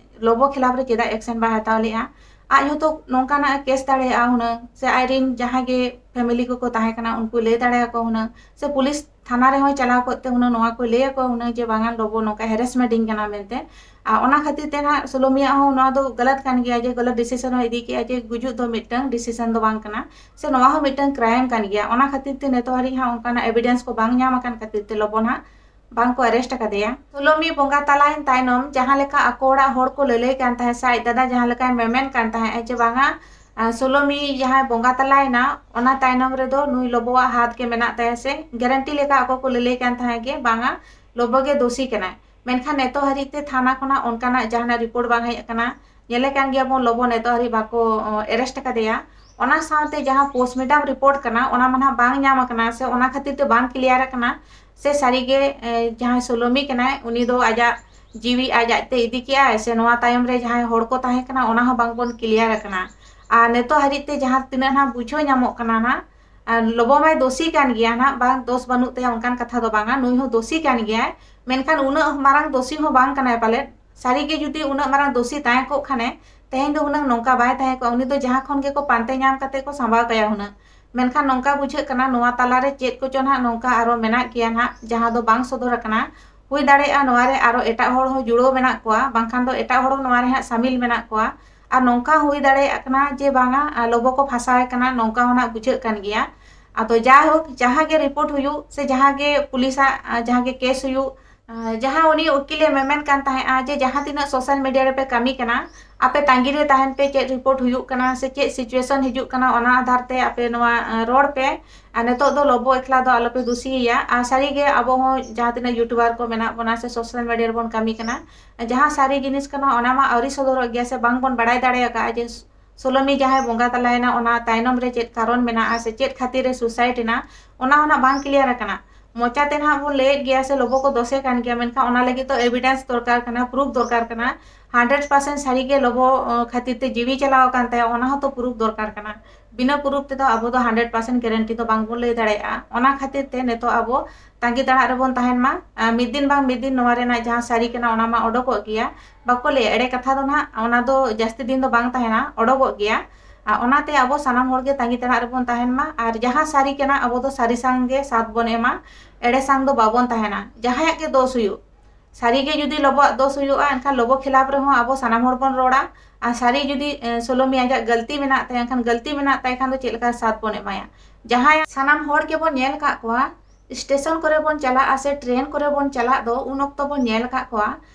ᱞᱚᱵᱚ ᱠᱷᱤᱞᱟᱯ ᱨᱮ ᱪᱮᱫᱟᱜ action ᱵᱟᱭ ᱦᱟᱛᱟᱣ ᱞᱮᱫᱼᱟ᱾ ᱟᱡ ᱦᱚᱸᱛᱚ ᱱᱚᱝᱠᱟᱱᱟᱜ case ᱫᱟᱲᱮᱭᱟᱜᱼᱟ ᱦᱩᱱᱟᱹᱝ, ᱥᱮ ᱟᱡᱨᱮᱱ ᱡᱟᱦᱟᱸᱭ ᱜᱮ family ᱠᱚᱠᱚ ᱛᱟᱦᱮᱸ ᱠᱟᱱᱟ ᱩᱱᱠᱩ ᱞᱟᱹᱭ ᱫᱟᱲᱮᱭᱟᱠᱚ ᱦᱩᱱᱟᱹᱝ, ᱥᱮ ᱯᱩᱞᱤᱥ ᱛᱷᱟᱱᱟ ᱨᱮᱦᱚᱸᱭ ᱪᱟᱞᱟᱣ ᱠᱚᱜ ᱛᱮ ᱦᱩᱱᱟᱹᱝ ᱱᱚᱣᱟ ᱠᱚᱭ ᱞᱟᱹᱭ ᱟᱠᱚ ᱦᱩᱱᱟᱹᱝ ᱡᱮ ᱵᱟᱝᱟ, ᱞᱚᱵᱚ ᱱᱚᱝᱠᱟ harassment ᱤᱧ ᱠᱟᱱᱟ ᱢᱮᱱᱛᱮ᱾ ᱟᱨ ᱚᱱᱟ ᱠᱷᱟᱹᱛᱤᱨ ᱛᱮ ᱱᱟᱦᱟᱜ ᱥᱳᱞᱳᱢᱤᱭᱟᱜ ᱦᱚᱸ ᱱᱚᱣᱟ ᱫᱚ ᱜᱟᱞᱟᱛ ᱠᱟᱱ ᱜᱮᱭᱟ ᱡᱮ ᱜᱟᱞᱟᱛ decision ᱦᱚᱸ ᱤᱫᱤ ᱠᱮᱜᱼᱟ ᱡᱮ ᱜᱩᱡᱩᱜ ᱫᱚ ᱢᱤᱫᱴᱟᱝ decision ᱫᱚ ᱵᱟᱝ ᱠᱟᱱᱟ, ᱥᱮ ᱱᱚᱣᱟ ᱦᱚᱸ ᱢᱤᱫᱴᱟᱝ crime ᱠᱟᱱ ᱜᱮᱭᱟ᱾ ᱚᱱᱟ ᱠᱷᱟᱹᱛᱤᱨ ᱛᱮ ᱱᱤᱛᱚᱜ ᱦᱟᱹᱨᱤᱡ ᱦᱚᱸ ᱚᱱᱠᱟᱱᱟᱜ evidence ᱠᱚ ᱵᱟᱝ ᱧᱟᱢ ᱟᱠᱟᱱ ᱠᱷᱟᱹᱛᱤᱨ ᱛᱮ ᱞᱚᱵᱚ ᱱᱟᱦᱟᱜ ᱵᱟᱝ ᱠᱚ arrest ᱟᱠᱟᱫᱮᱭᱟ᱾ ᱥᱳᱞᱳᱢᱤ ᱵᱚᱸᱜᱟ ᱛᱟᱞᱟᱭᱮᱱ ᱛᱟᱭᱱᱚᱢ ᱡᱟᱦᱟᱸ ᱞᱮᱠᱟ ᱟᱠᱚ ᱚᱲᱟᱜ ᱦᱚᱲ ᱠᱚ ᱞᱟᱹᱞᱟᱹᱭ ᱠᱟᱱ ᱛᱟᱦᱮᱸᱫ ᱥᱮ ᱟᱡ ᱫᱟᱫᱟ ᱡᱟᱦᱟᱸ ᱞᱮᱠᱟᱭ ᱢᱮᱢᱮᱱ ᱠᱟᱱ ᱛᱟᱦᱮᱸᱫ ᱡᱮ ᱵᱟᱝᱟ, ᱟᱨ ᱥᱳᱞᱳᱢᱤ ᱡᱟᱦᱟᱸᱭ ᱵᱚᱸᱜᱟ ᱛᱟᱞᱟᱭᱮᱱᱟ, ᱚᱱᱟ ᱛᱟᱭᱱᱚᱢ ᱨᱮᱫᱚ ᱱᱩᱭ ᱞᱚᱵᱚᱣᱟᱜ ᱦᱟᱛ ᱜᱮ ᱢᱮᱱᱟᱜ ᱛᱟᱭᱟ ᱥᱮ guarantee ᱞᱮᱠᱟ ᱟᱠᱚ ᱠᱚ ᱞᱟᱹᱞᱟᱹᱭ ᱠᱟᱱ ᱛᱟᱦᱮᱸᱫ ᱜᱮ ᱵᱟᱝᱟ, ᱞᱚᱵᱚ ᱜᱮ ᱫᱳᱥᱤ ᱠᱟᱱᱟᱭ᱾ ᱢᱮᱱᱠᱷᱟᱱ ᱱᱤᱛᱚᱜ ᱦᱟᱹᱨᱤᱡ ᱛᱮ ᱛᱷᱟᱱᱟ ᱠᱷᱚᱱᱟᱜ ᱚᱱᱠᱟᱱᱟᱜ ᱡᱟᱦᱟᱱᱟᱜ report ᱵᱟᱝ ᱦᱮᱡ ᱟᱠᱟᱱᱟ᱾ ᱧᱮᱞᱮ ᱠᱟᱱ ᱜᱮᱭᱟ ᱵᱚᱱ, ᱞᱚᱵᱚ ᱱᱤᱛᱚᱜ ᱦᱟᱹᱨᱤᱡ ᱵᱟᱠᱚ, ᱚ, arrest ᱟᱠᱟᱫᱮᱭᱟ᱾ ᱚᱱᱟ ᱥᱟᱶᱛᱮ ᱡᱟᱦᱟᱸ postmortem report ᱠᱟᱱᱟ, ᱚᱱᱟ ᱢᱟ ᱱᱟᱦᱟᱜ ᱵᱟᱝ ᱧᱟᱢ ᱟᱠᱟᱱᱟ ᱥᱮ ᱚᱱᱟ ᱠᱷᱟᱹᱛᱤᱨ ᱛᱮ ᱵᱟᱝ clear ᱟᱠᱟᱱᱟ ᱥᱮ ᱥᱟᱹᱨᱤᱜᱮ, ᱮ, ᱡᱟᱦᱟᱸᱭ ᱥᱳᱞᱳᱢᱤ ᱠᱟᱱᱟᱭ, ᱩᱱᱤ ᱫᱚ ᱟᱡᱟᱜ ᱡᱤᱣᱤ ᱟᱡ ᱟᱡᱛᱮ ᱤᱫᱤ ᱠᱮᱜᱼᱟᱭ ᱥᱮ ᱱᱚᱣᱟ ᱛᱟᱭᱚᱢ ᱨᱮ ᱡᱟᱦᱟᱸᱭ ᱦᱚᱲ ᱠᱚ ᱛᱟᱦᱮᱸ ᱠᱟᱱᱟ, ᱚᱱᱟ ᱦᱚᱸ ᱵᱟᱝᱵᱚᱱ clear ᱟᱠᱟᱱᱟ᱾ ᱟᱨ ᱱᱤᱛᱚᱜ ᱦᱟᱹᱨᱤᱡ ᱛᱮ ᱡᱟᱦᱟᱸ ᱛᱤᱱᱟᱹᱜ ᱱᱟᱦᱟᱜ ᱵᱩᱡᱷᱟᱹᱣ ᱧᱟᱢᱚᱜ ᱠᱟᱱᱟ ᱱᱟᱦᱟᱜ, ᱟᱨ ᱞᱚᱵᱚ ᱢᱟᱭ ᱫᱳᱥᱤ ᱠᱟᱱ ᱜᱮᱭᱟ ᱱᱟᱦᱟᱜ, ᱵᱟᱝ ᱫᱳᱥ ᱵᱟᱹᱱᱩᱜ ᱛᱟᱭᱟ ᱚᱱᱠᱟᱱ ᱠᱟᱛᱷᱟ ᱫᱚ ᱵᱟᱝᱟ, ᱱᱩᱭ ᱦᱚᱸ ᱫᱳᱥᱤ ᱠᱟᱱ ᱜᱮᱭᱟᱭ᱾ ᱢᱮᱱᱠᱷᱟᱱ ᱩᱱᱟᱹᱜ ᱢᱟᱨᱟᱝ ᱫᱳᱥᱤ ᱦᱚᱸ ᱵᱟᱝ ᱠᱟᱱᱟᱭ ᱯᱟᱞᱮᱫ᱾ ᱥᱟᱹᱨᱤᱜᱮ ᱡᱩᱫᱤ ᱩᱱᱟᱹᱜ ᱢᱟᱨᱟᱝ ᱫᱳᱥᱤ ᱛᱟᱦᱮᱸ ᱠᱚᱜ ᱠᱷᱟᱱᱮ, ᱛᱮᱦᱮᱧ ᱫᱚ ᱦᱩᱱᱟᱹᱝ ᱱᱚᱝᱠᱟ ᱵᱟᱭ ᱛᱟᱦᱮᱸ ᱠᱚᱜᱼᱟ᱾ ᱩᱱᱤ ᱫᱚ ᱡᱟᱦᱟᱸ ᱠᱷᱚᱱ ᱜᱮᱠᱚ ᱯᱟᱱᱛᱮ ᱧᱟᱢ ᱠᱟᱛᱮ ᱠᱚ ᱥᱟᱢᱵᱟᱣ ᱠᱟᱭᱟ ᱦᱩᱱᱟᱹᱝ᱾ ᱢᱮᱱᱠᱷᱟᱱ ᱱᱚᱝᱠᱟ ᱵᱩᱡᱷᱟᱹᱜ ᱠᱟᱱᱟ, ᱱᱚᱣᱟ ᱛᱟᱞᱟᱨᱮ ᱪᱮᱫ ᱠᱚᱪᱚ ᱱᱟᱦᱟᱜ ᱱᱚᱝᱠᱟ ᱟᱨᱚ ᱢᱮᱱᱟᱜ ᱜᱮᱭᱟ ᱱᱟᱦᱟᱜ, ᱡᱟᱦᱟᱸ ᱫᱚ ᱵᱟᱝ ᱥᱚᱫᱚᱨ ᱟᱠᱟᱱᱟ᱾ ᱦᱩᱭ ᱫᱟᱲᱮᱭᱟᱜᱼᱟ ᱱᱚᱣᱟ ᱨᱮ ᱟᱨᱚ ᱮᱴᱟᱜ ᱦᱚᱲ ᱦᱚᱸ ᱡᱩᱲᱟᱹᱣ ᱢᱮᱱᱟᱜ ᱠᱚᱣᱟ, ᱵᱟᱝᱠᱷᱟᱱ ᱫᱚ ᱮᱴᱟᱜ ᱦᱚᱲ ᱦᱚᱸ ᱱᱚᱣᱟ ᱨᱮ ᱦᱟᱸᱜ ᱥᱟᱢᱤᱞ ᱢᱮᱱᱟᱜ ᱠᱚᱣᱟ᱾ ᱟᱨ ᱱᱚᱝᱠᱟ ᱦᱚᱸ ᱦᱩᱭ ᱫᱟᱲᱮᱭᱟᱜ ᱠᱟᱱᱟ ᱡᱮ ᱵᱟᱝᱟ, ᱟᱨ ᱞᱚᱵᱚ ᱠᱚ ᱯᱷᱟᱸᱥᱟᱣᱮ ᱠᱟᱱᱟ, ᱱᱚᱝᱠᱟ ᱦᱚᱸ ᱱᱟᱦᱟᱜ ᱵᱩᱡᱷᱟᱹᱜ ᱠᱟᱱ ᱜᱮᱭᱟ᱾ ᱟᱫᱚ ᱡᱟᱭᱦᱳᱠ, ᱡᱟᱦᱟᱸ ᱜᱮ report ᱦᱩᱭᱩᱜ ᱥᱮ ᱡᱟᱦᱟᱸ ᱜᱮ ᱯᱩᱞᱤᱥᱟᱜ, ᱟᱨ ᱡᱟᱦᱟᱸ ᱜᱮ case ᱦᱩᱭᱩᱜ, ᱟᱨ ᱡᱟᱦᱟᱸ ᱩᱱᱤ ᱩᱠᱤᱞᱮ ᱢᱮᱢᱮᱱ ᱠᱟᱱ ᱛᱟᱦᱮᱸᱫᱼᱟ ᱡᱮ ᱡᱟᱦᱟᱸ ᱛᱤᱱᱟᱹᱜ social media ᱨᱮᱯᱮ ᱠᱟᱹᱢᱤ ᱠᱟᱱᱟ, ᱟᱯᱮ ᱛᱟᱺᱜᱤ ᱨᱮ ᱛᱟᱦᱮᱱ ᱯᱮ, ᱪᱮᱫ report ᱦᱩᱭᱩᱜ ᱠᱟᱱᱟ ᱥᱮ ᱪᱮᱫ situation ᱦᱤᱡᱩᱜ ᱠᱟᱱᱟ, ᱚᱱᱟ ᱟᱫᱷᱟᱨ ᱛᱮ ᱟᱯᱮ ᱱᱚᱣᱟ, ᱟᱸ, ᱨᱚᱲ ᱯᱮ᱾ ᱟᱨ ᱱᱤᱛᱚᱜ ᱫᱚ ᱞᱚᱵᱚ ᱮᱠᱞᱟ ᱫᱚ ᱟᱞᱚᱯᱮ ᱫᱩᱥᱤᱭᱮᱭᱟ᱾ ᱟᱨ ᱥᱟᱹᱨᱤᱜᱮ ᱟᱵᱚ ᱦᱚᱸ ᱡᱟᱦᱟᱸ ᱛᱤᱱᱟᱹᱜ YouTuber ᱠᱚ ᱢᱮᱱᱟᱜ ᱵᱚᱱᱟ ᱥᱮ social media ᱨᱮᱵᱚᱱ ᱠᱟᱹᱢᱤ ᱠᱟᱱᱟ, ᱡᱟᱦᱟᱸ ᱥᱟᱹᱨᱤ ᱡᱤᱱᱤᱥ ᱠᱟᱱᱟ ᱚᱱᱟ ᱢᱟ ᱟᱹᱣᱨᱤ ᱥᱚᱫᱚᱨᱚᱜ ᱜᱮᱭᱟ ᱥᱮ ᱵᱟᱝ ᱵᱚᱱ ᱵᱟᱲᱟᱭ ᱫᱟᱲᱮ ᱟᱠᱟᱫᱼᱟ ᱡᱮ ᱥᱳᱞᱳᱢᱤ ᱡᱟᱦᱟᱸᱭ ᱵᱚᱸᱜᱟ ᱛᱟᱞᱟᱭᱮᱱᱟ, ᱚᱱᱟ ᱛᱟᱭᱱᱚᱢ ᱨᱮ ᱪᱮᱫ ᱠᱟᱨᱚᱱ ᱢᱮᱱᱟᱜᱼᱟ ᱥᱮ ᱪᱮᱫ ᱠᱷᱟᱹᱛᱤᱨ ᱮ suicide ᱮᱱᱟ, ᱚᱱᱟ ᱦᱚᱸ ᱱᱟᱜ ᱵᱟᱝ clear ᱟᱠᱟᱱᱟ᱾ ᱢᱚᱪᱟ ᱛᱮ ᱱᱟᱦᱟᱜ ᱵᱚᱱ ᱞᱟᱹᱭᱮᱫ ᱜᱮᱭᱟ ᱥᱮ ᱞᱚᱵᱚ ᱠᱚ ᱫᱚᱥᱮ ᱠᱟᱱ ᱜᱮᱭᱟ, ᱢᱮᱱᱠᱷᱟᱱ ᱚᱱᱟ ᱞᱟᱹᱜᱤᱫ ᱫᱚ evidence ᱫᱚᱨᱠᱟᱨ ᱠᱟᱱᱟ, proof ᱫᱚᱨᱠᱟᱨ ᱠᱟᱱᱟ᱾ hundred percent ᱥᱟᱹᱨᱤ ᱜᱮ ᱞᱚᱵᱚ, ᱚ, ᱠᱷᱟᱹᱛᱤᱨ ᱛᱮ ᱡᱤᱣᱤ ᱪᱟᱞᱟᱣ ᱟᱠᱟᱱ ᱛᱟᱭᱟ, ᱚᱱᱟ ᱦᱚᱸᱛᱚ proof ᱫᱚᱨᱠᱟᱨ ᱠᱟᱱᱟ᱾ ᱵᱤᱱᱟᱹ proof ᱛᱮᱫᱚ ᱟᱵᱚ ᱫᱚ hundred percent guarantee ᱫᱚ ᱵᱟᱝ ᱵᱚᱱ ᱞᱟᱹᱭ ᱫᱟᱲᱮᱭᱟᱜᱼᱟ᱾ ᱚᱱᱟ ᱠᱷᱟᱹᱛᱤᱨ ᱛᱮ ᱱᱤᱛᱚᱜ ᱟᱵᱚ ᱛᱟᱺᱜᱤ ᱛᱟᱲᱟᱜ ᱨᱮᱵᱚᱱ ᱛᱟᱦᱮᱱ ᱢᱟ᱾ ᱟᱨ ᱢᱤᱫ ᱫᱤᱱ ᱵᱟᱝ ᱢᱤᱫ ᱫᱤᱱ ᱱᱚᱣᱟ ᱨᱮᱱᱟᱜ ᱡᱟᱦᱟᱸ ᱥᱟᱹᱨᱤ ᱠᱟᱱᱟ, ᱚᱱᱟ ᱢᱟ ᱚᱰᱚᱠᱚᱜ ᱜᱮᱭᱟ᱾ ᱵᱟᱠᱚ ᱞᱟᱹᱭᱟ, ᱮᱲᱮ ᱠᱟᱛᱷᱟ ᱫᱚ ᱱᱟᱦᱟᱜ, ᱚᱱᱟ ᱫᱚ ᱡᱟᱹᱥᱛᱤ ᱫᱤᱱ ᱫᱚ ᱵᱟᱝ ᱛᱟᱦᱮᱱᱟ, ᱚᱰᱚᱠᱚᱜ ᱜᱮᱭᱟ᱾ ᱟᱨ ᱚᱱᱟᱛᱮ ᱟᱵᱚ ᱥᱟᱱᱟᱢ ᱦᱚᱲ ᱜᱮ ᱛᱟᱺᱜᱤ ᱛᱟᱲᱟᱜ ᱨᱮᱵᱚᱱ ᱛᱟᱦᱮᱱ ᱢᱟ᱾ ᱟᱨ ᱡᱟᱦᱟᱸ ᱥᱟᱹᱨᱤ ᱠᱟᱱᱟ, ᱟᱵᱚ ᱫᱚ ᱥᱟᱹᱨᱤ ᱥᱟᱝ ᱜᱮ ᱥᱟᱛ ᱵᱚᱱ ᱮᱢᱟ, ᱮᱲᱮ ᱥᱟᱝ ᱫᱚ ᱵᱟᱵᱚᱱ ᱛᱟᱦᱮᱱᱟ᱾ ᱡᱟᱦᱟᱸᱭᱟᱜ ᱜᱮ ᱫᱳᱥ ᱦᱩᱭᱩᱜ, ᱥᱟᱹᱨᱤ ᱜᱮ ᱡᱩᱫᱤ ᱞᱚᱵᱚᱣᱟᱜ ᱫᱳᱥ ᱦᱩᱭᱩᱜᱼᱟ, ᱮᱱᱠᱷᱟᱱ ᱞᱚᱵᱚ ᱠᱷᱤᱞᱟᱯ ᱨᱮᱦᱚᱸ ᱟᱵᱚ ᱥᱟᱱᱟᱢ ᱦᱚᱲ ᱵᱚᱱ ᱨᱚᱲᱟ᱾ ᱟᱨ ᱥᱟᱹᱨᱤ ᱡᱩᱫᱤ, ᱮ, ᱥᱳᱞᱳᱢᱤ ᱟᱡᱟᱜ ᱜᱟᱹᱞᱛᱤ ᱢᱮᱱᱟᱜ ᱛᱟᱭᱟ, ᱮᱱᱠᱷᱟᱱ ᱜᱟᱹᱞᱛᱤ ᱢᱮᱱᱟᱜ ᱛᱟᱭ ᱠᱷᱟᱱ ᱫᱚ ᱪᱮᱫ ᱞᱮᱠᱟ ᱥᱟᱛ ᱵᱚᱱ ᱮᱢᱟᱭᱟ? ᱡᱟᱦᱟᱸᱭ ᱥᱟᱱᱟᱢ ᱦᱚᱲ ᱜᱮᱵᱚᱱ ᱧᱮᱞ ᱟᱠᱟᱫ ᱠᱚᱣᱟ, ᱥᱴᱮᱥᱚᱱ ᱠᱚᱨᱮ ᱵᱚᱱ ᱪᱟᱞᱟᱜᱼᱟ ᱥᱮ ᱴᱨᱮᱱ ᱠᱚᱨᱮ ᱵᱚᱱ ᱪᱟᱞᱟᱜ ᱫᱚ, ᱩᱱ ᱚᱠᱛᱚ ᱵᱚᱱ ᱧᱮᱞ ᱟᱠᱟᱫ ᱠᱚᱣᱟ,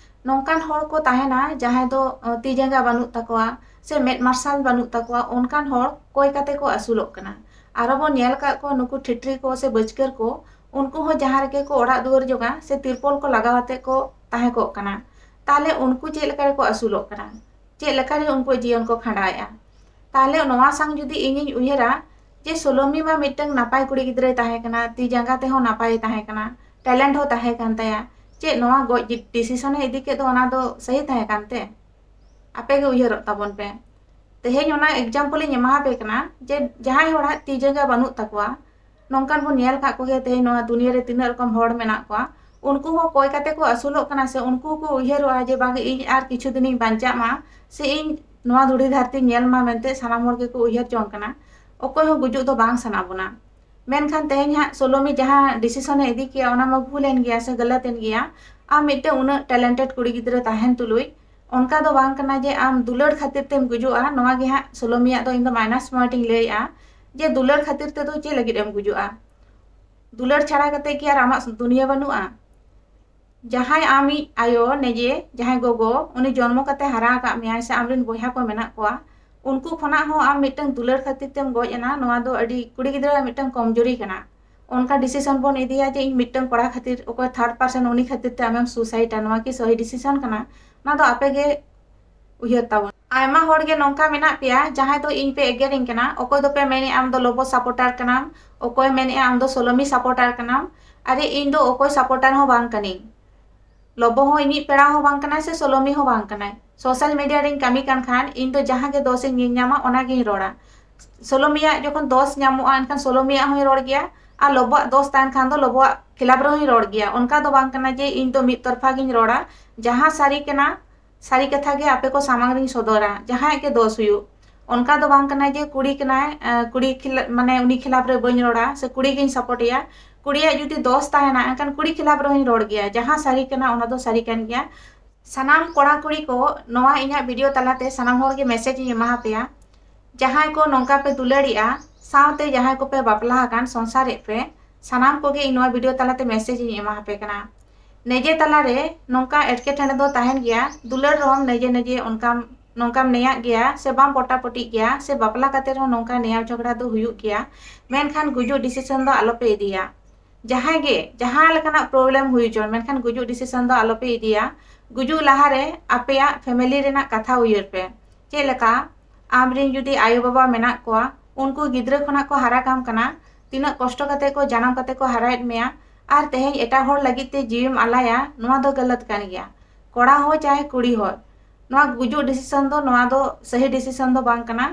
ᱱᱚᱝᱠᱟᱱ ᱦᱚᱲ ᱠᱚ ᱛᱟᱦᱮᱱᱟ ᱡᱟᱦᱟᱸᱭ ᱫᱚ, ᱚ, ᱛᱤ ᱡᱟᱸᱜᱟ ᱵᱟᱹᱱᱩᱜ ᱛᱟᱠᱚᱣᱟ ᱥᱮ ᱢᱮᱫ ᱢᱟᱨᱥᱟᱞ ᱵᱟᱹᱱᱩᱜ ᱛᱟᱠᱚᱣᱟ, ᱚᱱᱠᱟᱱ ᱦᱚᱲ ᱠᱚᱭ ᱠᱟᱛᱮ ᱠᱚ ᱟᱹᱥᱩᱞᱚᱜ ᱠᱟᱱᱟ᱾ ᱟᱨᱚ ᱵᱚᱱ ᱧᱮᱞ ᱟᱠᱟᱫ ᱠᱚᱣᱟ ᱱᱩᱠᱩ ᱴᱷᱤᱴᱨᱤ ᱠᱚ ᱥᱮ ᱵᱟᱹᱪᱠᱟᱹᱨ ᱠᱚ, ᱩᱱᱠᱩ ᱦᱚᱸ ᱡᱟᱦᱟᱸ ᱨᱮᱜᱮ ᱠᱚ ᱚᱲᱟᱜ ᱫᱩᱣᱟᱹᱨ ᱡᱚᱝᱟ ᱥᱮ ᱛᱤᱨᱯᱚᱞ ᱠᱚ ᱞᱟᱜᱟᱣ ᱟᱛᱮ ᱠᱚ ᱛᱟᱦᱮᱸ ᱠᱚᱜ ᱠᱟᱱᱟ᱾ ᱛᱟᱦᱚᱞᱮ ᱩᱱᱠᱩ ᱪᱮᱫ ᱞᱮᱠᱟ ᱨᱮᱠᱚ ᱟᱹᱥᱩᱞᱚᱜ ᱠᱟᱱᱟ? ᱪᱮᱫ ᱞᱮᱠᱟ ᱨᱮ ᱩᱱᱠᱩᱣᱟᱜ ᱡᱤᱭᱚᱱ ᱠᱚ ᱠᱷᱟᱸᱰᱟᱣᱮᱫᱼᱟ? ᱛᱟᱦᱚᱞᱮ ᱱᱚᱣᱟ ᱥᱟᱝ ᱡᱩᱫᱤ ᱤᱧᱤᱧ ᱩᱭᱦᱟᱹᱨᱟ ᱡᱮ ᱥᱳᱞᱳᱢᱤ ᱢᱟ ᱢᱤᱫᱴᱟᱝ ᱱᱟᱯᱟᱭ ᱠᱩᱲᱤ ᱜᱤᱫᱽᱨᱟᱹᱭ ᱛᱟᱦᱮᱸ ᱠᱟᱱᱟ, ᱛᱤ ᱡᱟᱸᱜᱟ ᱛᱮᱦᱚᱸ ᱱᱟᱯᱟᱭᱮ ᱛᱟᱦᱮᱸ ᱠᱟᱱᱟ, talent ᱦᱚᱸ ᱛᱟᱦᱮᱸ ᱠᱟᱱ ᱛᱟᱭᱟ, ᱪᱮᱫ ᱱᱚᱣᱟ ᱜᱚᱡ ᱰᱤ-, decision ᱮ ᱤᱫᱤ ᱠᱮᱫ ᱫᱚ, ᱚᱱᱟ ᱫᱚ ᱥᱟᱹᱦᱤ ᱛᱟᱦᱮᱸ ᱠᱟᱱ ᱛᱮ? ᱟᱯᱮ ᱜᱮ ᱩᱭᱦᱟᱹᱨᱚᱜ ᱛᱟᱵᱚᱱ ᱯᱮ᱾ ᱛᱮᱦᱮᱧ ᱚᱱᱟ example ᱤᱧ ᱮᱢᱟᱯᱮ ᱠᱟᱱᱟ ᱡᱮ ᱡᱟᱦᱟᱸᱭ ᱦᱚᱲᱟᱜ ᱛᱤ ᱡᱟᱸᱜᱟ ᱵᱟᱹᱱᱩᱜ ᱛᱟᱠᱚᱣᱟ, ᱱᱚᱝᱠᱟᱱ ᱵᱚᱱ ᱧᱮᱞ ᱟᱠᱟᱫ ᱠᱚᱜᱮᱭᱟ ᱛᱮᱦᱮᱧ ᱱᱚᱣᱟ ᱫᱩᱱᱤᱭᱟᱹ ᱨᱮ ᱛᱤᱱᱟᱹᱜ ᱨᱚᱠᱚᱢ ᱦᱚᱲ ᱢᱮᱱᱟᱜ ᱠᱚᱣᱟ, ᱩᱱᱠᱩ ᱦᱚᱸ ᱠᱚᱭ ᱠᱟᱛᱮ ᱠᱚ ᱟᱹᱥᱩᱞᱚᱜ ᱠᱟᱱᱟ ᱥᱮ ᱩᱱᱠᱩ ᱦᱚᱸᱠᱚ ᱩᱭᱦᱟᱹᱨᱚᱜᱼᱟ ᱡᱮ ᱵᱟᱝ ᱤᱧ ᱟᱨ ᱠᱤᱪᱷᱩ ᱫᱤᱱᱤᱧ ᱵᱟᱧᱪᱟᱜ ᱢᱟ ᱥᱮ ᱤᱧ ᱱᱚᱣᱟ ᱫᱷᱩᱲᱤ ᱫᱷᱟᱹᱨᱛᱤᱧ ᱧᱮᱞ ᱢᱟ ᱢᱮᱱᱛᱮ ᱥᱟᱱᱟᱢ ᱦᱚᱲ ᱜᱮᱠᱚ ᱩᱭᱦᱟᱹᱨ ᱡᱚᱝ ᱠᱟᱱᱟ᱾ ᱚᱠᱚᱭ ᱦᱚᱸ ᱜᱩᱡᱩᱜ ᱫᱚ ᱵᱟᱝ ᱥᱟᱱᱟ ᱵᱚᱱᱟ᱾ ᱢᱮᱱᱠᱷᱟᱱ ᱛᱮᱦᱮᱧ ᱦᱟᱸᱜ ᱥᱳᱞᱳᱢᱤ ᱡᱟᱦᱟᱸ decision ᱮ ᱤᱫᱤ ᱠᱮᱜᱼᱟ ᱚᱱᱟ ᱢᱟ ᱵᱷᱩᱞ ᱮᱱ ᱜᱮᱭᱟ ᱥᱮ ᱜᱟᱞᱟᱛ ᱮᱱ ᱜᱮᱭᱟ᱾ ᱟᱢ ᱢᱤᱫᱴᱮᱱ ᱩᱱᱟᱹᱜ talented ᱠᱩᱲᱤ ᱜᱤᱫᱽᱨᱟᱹ ᱛᱟᱦᱮᱱ ᱛᱩᱞᱩᱡ ᱚᱱᱠᱟ ᱫᱚ ᱵᱟᱝ ᱠᱟᱱᱟ ᱡᱮ ᱟᱢ ᱫᱩᱞᱟᱹᱲ ᱠᱷᱟᱹᱛᱤᱨ ᱛᱮᱢ ᱜᱩᱡᱩᱜᱼᱟ᱾ ᱱᱚᱣᱟ ᱜᱮ ᱦᱟᱸᱜ ᱥᱳᱞᱳᱢᱤᱭᱟᱜ ᱫᱚ ᱤᱧ ᱫᱚ minus point ᱤᱧ ᱞᱟᱹᱭᱮᱜᱼᱟ ᱡᱮ ᱫᱩᱞᱟᱹᱲ ᱠᱷᱟᱹᱛᱤᱨ ᱛᱮᱫᱚ ᱪᱮᱫ ᱞᱟᱹᱜᱤᱫ ᱮᱢ ᱜᱩᱡᱩᱜᱼᱟ? ᱫᱩᱞᱟᱹᱲ ᱪᱷᱟᱲᱟ ᱠᱟᱛᱮ ᱠᱤ ᱟᱨ ᱟᱢᱟᱜ ᱫᱩᱱᱤᱭᱟᱹ ᱵᱟᱹᱱᱩᱜᱼᱟ? ᱡᱟᱦᱟᱸᱭ ᱟᱢᱤᱡ ᱟᱭᱳ ᱱᱤᱡᱮ, ᱡᱟᱦᱟᱸᱭ ᱜᱚᱜᱚ, ᱩᱱᱤ ᱡᱚᱱᱢᱚ ᱠᱟᱛᱮ ᱦᱟᱨᱟ ᱟᱠᱟᱫ ᱢᱮᱭᱟᱭ ᱥᱮ ᱟᱢᱨᱮᱱ ᱵᱚᱭᱦᱟ ᱠᱚ ᱢᱮᱱᱟᱜ ᱠᱚᱣᱟ, ᱩᱱᱠᱩ ᱠᱷᱚᱱᱟᱜ ᱦᱚᱸ ᱟᱢ ᱢᱤᱫᱴᱟᱝ ᱫᱩᱞᱟᱹᱲ ᱠᱷᱟᱹᱛᱤᱨ ᱛᱮᱢ ᱜᱚᱡ ᱮᱱᱟ, ᱱᱚᱣᱟ ᱫᱚ ᱟᱹᱰᱤ ᱠᱩᱲᱤ ᱜᱤᱫᱽᱨᱟᱹᱣᱟᱜ ᱢᱤᱫᱴᱟᱝ ᱠᱚᱢᱡᱩᱨᱤ ᱠᱟᱱᱟ᱾ ᱚᱱᱠᱟ decision ᱵᱚᱱ ᱤᱫᱤᱭᱟ ᱡᱮ ᱤᱧ ᱢᱤᱫᱴᱟᱝ ᱠᱚᱲᱟ ᱠᱷᱟᱹᱛᱤᱨ ᱚᱠᱚᱭ third person ᱩᱱᱤ ᱠᱷᱟᱹᱛᱤᱨ ᱛᱮ ᱟᱢᱮᱢ suicideᱟ, ᱱᱚᱣᱟ ᱠᱤ ᱥᱚᱦᱤ decision ᱠᱟᱱᱟ? ᱱᱚᱣᱟ ᱫᱚ ᱟᱯᱮ ᱜᱮ ᱩᱭᱦᱟᱹᱨ ᱛᱟᱵᱚᱱ᱾ ᱟᱭᱢᱟ ᱦᱚᱲ ᱜᱮ ᱱᱚᱝᱠᱟ ᱢᱮᱱᱟᱜ ᱯᱮᱭᱟ ᱡᱟᱦᱟᱸᱭ ᱫᱚ ᱤᱧ ᱯᱮ ᱮᱜᱮᱨᱤᱧ ᱠᱟᱱᱟ, ᱚᱠᱚᱭ ᱫᱚᱯᱮ ᱢᱮᱱᱮᱜᱼᱟ ᱟᱢ ᱫᱚ ᱞᱚᱵᱚ supporter ᱠᱟᱱᱟᱢ, ᱚᱠᱚᱭ ᱢᱮᱱᱮᱜᱼᱟ ᱟᱢ ᱫᱚ ᱥᱳᱞᱳᱢᱤ supporter ᱠᱟᱱᱟᱢ᱾ ᱟᱨᱮ ᱤᱧ ᱫᱚ ᱚᱠᱚᱭ supporter ᱦᱚᱸ ᱵᱟᱝ ᱠᱟᱹᱱᱟᱹᱧ, ᱞᱚᱵᱚ ᱦᱚᱸ ᱤᱧᱤᱡ ᱯᱮᱲᱟ ᱦᱚᱸ ᱵᱟᱝ ᱠᱟᱱᱟᱭ ᱥᱮ ᱥᱳᱞᱳᱢᱤ ᱦᱚᱸ ᱵᱟᱝ ᱠᱟᱱᱟᱭ᱾ social media ᱨᱤᱧ ᱠᱟᱹᱢᱤ ᱠᱟᱱ ᱠᱷᱟᱱ ᱤᱧ ᱫᱚ ᱡᱟᱦᱟᱸ ᱜᱮ ᱫᱚᱥ ᱤᱧ ᱧᱮᱞ ᱧᱟᱢᱟ ᱚᱱᱟᱜᱤᱧ ᱨᱚᱲᱟ᱾ ᱥᱳᱞᱳᱢᱤᱭᱟᱜ ᱡᱚᱠᱷᱚᱱ ᱫᱚᱥ ᱧᱟᱢᱚᱜᱼᱟ ᱮᱱᱠᱷᱟᱱ ᱥᱳᱞᱳᱢᱤᱭᱟᱜ ᱦᱚᱸᱧ ᱨᱚᱲ ᱜᱮᱭᱟ, ᱟᱨ ᱞᱚᱵᱚᱣᱟᱜ ᱫᱚᱥ ᱛᱟᱦᱮᱱ ᱠᱷᱟᱱ ᱫᱚ ᱞᱚᱵᱚᱣᱟᱜ ᱠᱷᱤᱞᱟᱯ ᱨᱮᱦᱚᱸᱧ ᱨᱚᱲ ᱜᱮᱭᱟ᱾ ᱚᱱᱠᱟ ᱫᱚ ᱵᱟᱝ ᱠᱟᱱᱟ ᱡᱮ ᱤᱧ ᱫᱚ ᱢᱤᱫ ᱛᱚᱨᱯᱷᱟ ᱜᱤᱧ ᱨᱚᱲᱟ, ᱡᱟᱦᱟᱸ ᱥᱟᱹᱨᱤ ᱠᱟᱱᱟ ᱥᱟᱹᱨᱤ ᱠᱟᱛᱷᱟ ᱜᱮ ᱟᱯᱮ ᱠᱚ ᱥᱟᱢᱟᱝ ᱨᱤᱧ ᱥᱚᱫᱚᱨᱟ, ᱡᱟᱦᱟᱸᱭᱟᱜ ᱜᱮ ᱫᱚᱥ ᱦᱩᱭᱩᱜ᱾ ᱚᱱᱠᱟ ᱫᱚ ᱵᱟᱝ ᱠᱟᱱᱟ ᱡᱮ ᱠᱩᱲᱤ ᱠᱟᱱᱟᱭ, ᱟᱸ, ᱠᱩᱲᱤ ᱠᱷᱤᱞᱟ-, ᱢᱟᱱᱮ ᱩᱱᱤ ᱠᱷᱤᱞᱟᱯ ᱨᱮ ᱵᱟᱹᱧ ᱨᱚᱲᱟ ᱥᱮ ᱠᱩᱲᱤ ᱜᱤᱧ supportᱮᱭᱟ᱾ ᱠᱩᱲᱤᱭᱟᱜ ᱡᱩᱫᱤ ᱫᱚᱥ ᱛᱟᱦᱮᱱᱟ ᱮᱱᱠᱷᱟᱱ ᱠᱩᱲᱤ ᱠᱷᱤᱞᱟᱯ ᱨᱮᱦᱚᱸᱧ ᱨᱚᱲ ᱜᱮᱭᱟ, ᱡᱟᱦᱟᱸ ᱥᱟᱹᱨᱤ ᱠᱟᱱᱟ ᱚᱱᱟ ᱫᱚ ᱥᱟᱹᱨᱤ ᱠᱟᱱ ᱜᱮᱭᱟ᱾ ᱥᱟᱱᱟᱢ ᱠᱚᱲᱟ ᱠᱩᱲᱤ ᱠᱚ ᱱᱚᱣᱟ ᱤᱧᱟᱹᱜ video ᱛᱟᱞᱟᱛᱮ ᱥᱟᱱᱟᱢ ᱦᱚᱲ ᱜᱮ message ᱤᱧ ᱮᱢᱟ ᱯᱮᱭᱟ, ᱡᱟᱦᱟᱸᱭ ᱠᱚ ᱱᱚᱝᱠᱟ ᱯᱮ ᱫᱩᱞᱟᱹᱲᱤᱜᱼᱟ ᱥᱟᱶᱛᱮ ᱡᱟᱦᱟᱸᱭ ᱠᱚᱯᱮ ᱵᱟᱯᱞᱟ ᱟᱠᱟᱱ ᱥᱚᱝᱥᱟᱨᱮᱫ ᱯᱮ, ᱥᱟᱱᱟᱢ ᱠᱚᱜᱮ ᱤᱧ ᱱᱚᱣᱟ video ᱛᱟᱞᱟᱛᱮ message ᱤᱧ ᱮᱢᱟ ᱯᱮ ᱠᱟᱱᱟ᱾ ᱱᱤᱡᱮ ᱛᱟᱞᱟᱨᱮ ᱱᱚᱝᱠᱟ ᱮᱴᱠᱮᱴᱚᱬᱮ ᱫᱚ ᱛᱟᱦᱮᱱ ᱜᱮᱭᱟ, ᱫᱩᱞᱟᱹᱲ ᱨᱮᱦᱚᱸᱢ ᱱᱤᱡᱮ ᱱᱤᱡᱮ ᱚᱱᱠᱟᱢ ᱱᱚᱝᱠᱟᱢ ᱱᱮᱭᱟᱜ ᱜᱮᱭᱟ ᱥᱮ ᱵᱟᱢ ᱯᱚᱴᱟᱯᱚᱴᱤᱜ ᱜᱮᱭᱟ ᱥᱮ ᱵᱟᱯᱞᱟ ᱠᱟᱛᱮ ᱨᱮᱦᱚᱸ ᱱᱚᱝᱠᱟ ᱱᱮᱭᱟᱣ ᱡᱷᱚᱜᱽᱲᱟ ᱫᱚ ᱦᱩᱭᱩᱜ ᱜᱮᱭᱟ, ᱢᱮᱱᱠᱷᱟᱱ ᱜᱩᱡᱩᱜ decision ᱫᱚ ᱟᱞᱚᱯᱮ ᱤᱫᱤᱭᱟ᱾ ᱡᱟᱦᱟᱸᱭ ᱜᱮ ᱡᱟᱦᱟᱸ ᱞᱮᱠᱟᱱᱟᱜ problem ᱦᱩᱭ ᱦᱚᱪᱚᱱ, ᱢᱮᱱᱠᱷᱟᱱ ᱜᱩᱡᱩᱜ decision ᱫᱚ ᱟᱞᱚᱯᱮ ᱤᱫᱤᱭᱟ᱾ ᱜᱩᱡᱩᱜ ᱞᱟᱦᱟᱨᱮ ᱟᱯᱮᱭᱟᱜ family ᱨᱮᱱᱟᱜ ᱠᱟᱛᱷᱟ ᱩᱭᱦᱟᱹᱨ ᱯᱮ᱾ ᱪᱮᱫ ᱞᱮᱠᱟ ᱟᱢᱨᱮᱱ ᱡᱩᱫᱤ ᱟᱭᱳ ᱵᱟᱵᱟ ᱢᱮᱱᱟᱜ ᱠᱚᱣᱟ, ᱩᱱᱠᱩ ᱜᱤᱫᱽᱨᱟᱹ ᱠᱷᱚᱱᱟᱜ ᱠᱚ ᱦᱟᱨᱟ ᱠᱟᱢ ᱠᱟᱱᱟ, ᱛᱤᱱᱟᱹᱜ ᱠᱚᱥᱴᱚ ᱠᱟᱛᱮ ᱠᱚ ᱡᱟᱱᱟᱢ ᱠᱟᱛᱮ ᱠᱚ ᱦᱟᱨᱟᱭᱮᱫ ᱢᱮᱭᱟ, ᱟᱨ ᱛᱮᱦᱮᱧ ᱮᱴᱟᱜ ᱦᱚᱲ ᱞᱟᱹᱜᱤᱫ ᱛᱮ ᱡᱤᱣᱤᱢ ᱟᱞᱟᱭᱟ, ᱱᱚᱣᱟ ᱫᱚ ᱜᱟᱞᱟᱛ ᱠᱟᱱ ᱜᱮᱭᱟ᱾ ᱠᱚᱲᱟ ᱦᱳ ᱪᱟᱦᱮ ᱠᱩᱲᱤ ᱦᱳ, ᱱᱚᱣᱟ ᱜᱩᱡᱩᱜ decision ᱫᱚ, ᱱᱚᱣᱟ ᱫᱚ ᱥᱟᱹᱦᱤ decision ᱫᱚ ᱵᱟᱝ ᱠᱟᱱᱟ᱾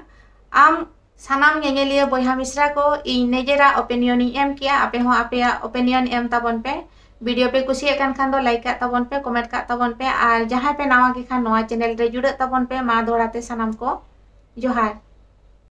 ᱟᱢ ᱥᱟᱱᱟᱢ ᱧᱮᱧᱮᱞᱤᱭᱟᱹ ᱵᱚᱭᱦᱟ ᱢᱤᱥᱨᱟ ᱠᱚ, ᱤᱧ ᱱᱤᱡᱮᱨᱟᱜ opinion ᱤᱧ ᱮᱢ ᱠᱮᱜᱼᱟ, ᱟᱯᱮ ᱦᱚᱸ ᱟᱯᱮᱭᱟᱜ opinion ᱮᱢ ᱛᱟᱵᱚᱱ ᱯᱮ᱾ Video ᱯᱮ ᱠᱩᱥᱤᱭᱟᱜ ᱠᱟᱱ ᱠᱷᱟᱱ ᱫᱚ like ᱠᱟᱜ ᱛᱟᱵᱚᱱ ᱯᱮ, comment ᱠᱟᱜ ᱛᱟᱵᱚᱱ ᱯᱮ, ᱟᱨ ᱡᱟᱦᱟᱸᱭ ᱯᱮ ᱱᱟᱣᱟ ᱜᱮ ᱠᱷᱟᱱ ᱱᱚᱣᱟ channel ᱨᱮ ᱡᱩᱲᱟᱹᱜ ᱛᱟᱵᱚᱱ ᱯᱮ᱾ ᱢᱟ ᱫᱚᱦᱲᱟ ᱛᱮ ᱥᱟᱱᱟᱢ ᱠᱚ ᱡᱚᱦᱟᱨ᱾